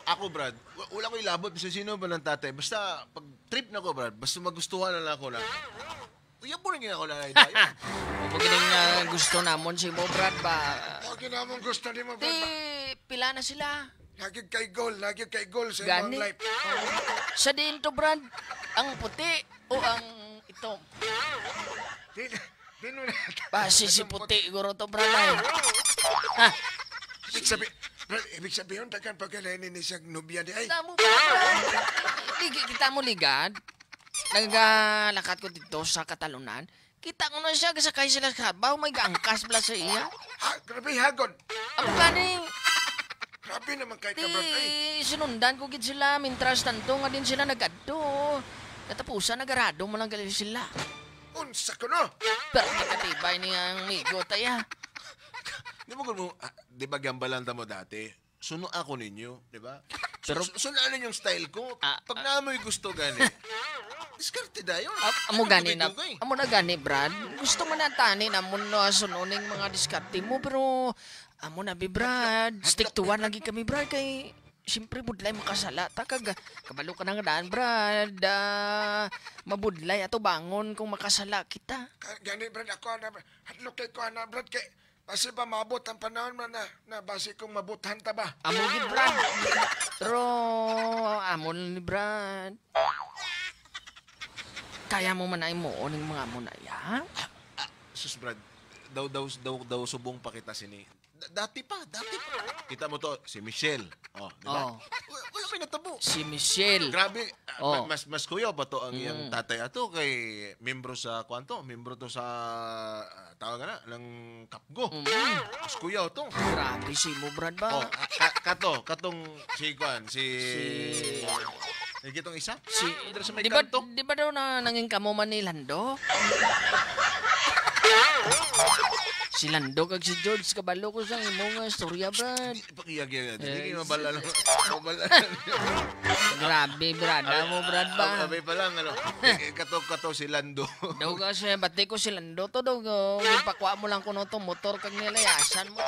Ako, Brad, wala ko ilabot sa sino ba ng tatay. Basta, pag trip na ko, Brad, basta magustuhan na lang ako na, uyab mo rin ako na tayo. Kung gining gusto namon si mo, Brad, ba? Mao ginamong gusto nimo, Ti, Brad ba? Pila na sila. Lagi kay goal sa imong Gani. life. Sa diin to, Brad, ang puti o ang ito? Di, di mo na. Basi si puti, guro to, Brad, ay. Ha, Ibig sabi, Brad, ibig sabihin, tagan pagkalainin ni siyang nobya di ay. Kita mo ba, Brad? Di, kita mo ligad. Nagalakat ko dito sa Katalunan. Kita ko na siya, kasakay sila sa kabaw, may gaangkas bala sa iya. Ha, grabe hagod. Amo gani, Grabe naman kay di, ka, Brad. Ay, sinundan ko gid sila, mintras tanto nga din sila nagadto. Katapusan, nagarado mo lang gali sila. Unsa ko no? Pero katibay niya ang migo taya. Di ba mo, di ba gambalan ta mo dati? Suno ako ninyo, di ba? Pero- Pero, suno yung style ko. Ah, Pag naamoy gusto gani, diskarte dayon. Amo gani na, Dugay-dugay. amo na gani, Brad. Gusto mo na tani na mo na sununing mga diskarte mo, pero amo na bi, Brad. Stick to one lagi kami, Brad, kay siyempre budlay makasala ta kag kabalo ka na nga daan, Brad. Mabudlay ato bangon kung makasala kita. Gani, Brad, ako na, hadlok kay ko ana, Brad, kay basi ba maabot ang panahon man na basi kung mabutan ta ba? Amo gid, Brad. Pero amo ni Brad. Kaya mo man ay mo ning mga amo na ya. Sus, Brad, daw, daw, daw, daw subong pa kita sini. Dati pa, dati pa. Kita mo to, si Michelle. Oh, di ba? Oh. Wala may natabo. Si Michelle. Grabe, Oh. mas kuya pa to ang iyang tatay ato kay membro sa kwanto, membro to sa tawag na ng Kapgo. Mas kuya to. Grabe si mo, Brad ba? Oh, kato, katong si kwan, si si kitong isa? Si Dito sa may di ba, kanto. di ba daw na nanging kamo man ni Lando? Si Lando kag si George kabalo ko sa imong nga istorya, Brad. Di pakiyag yan. Hindi Eh, kayo mabala lang. Mabala. Grabe, Brad. Mo, Brad ba? Abay pa lang ano. Eh, kato kato si Lando. Daw kasi bati ko si Lando to daw. Ipakwa mo lang kuno to motor kag nilayasan mo.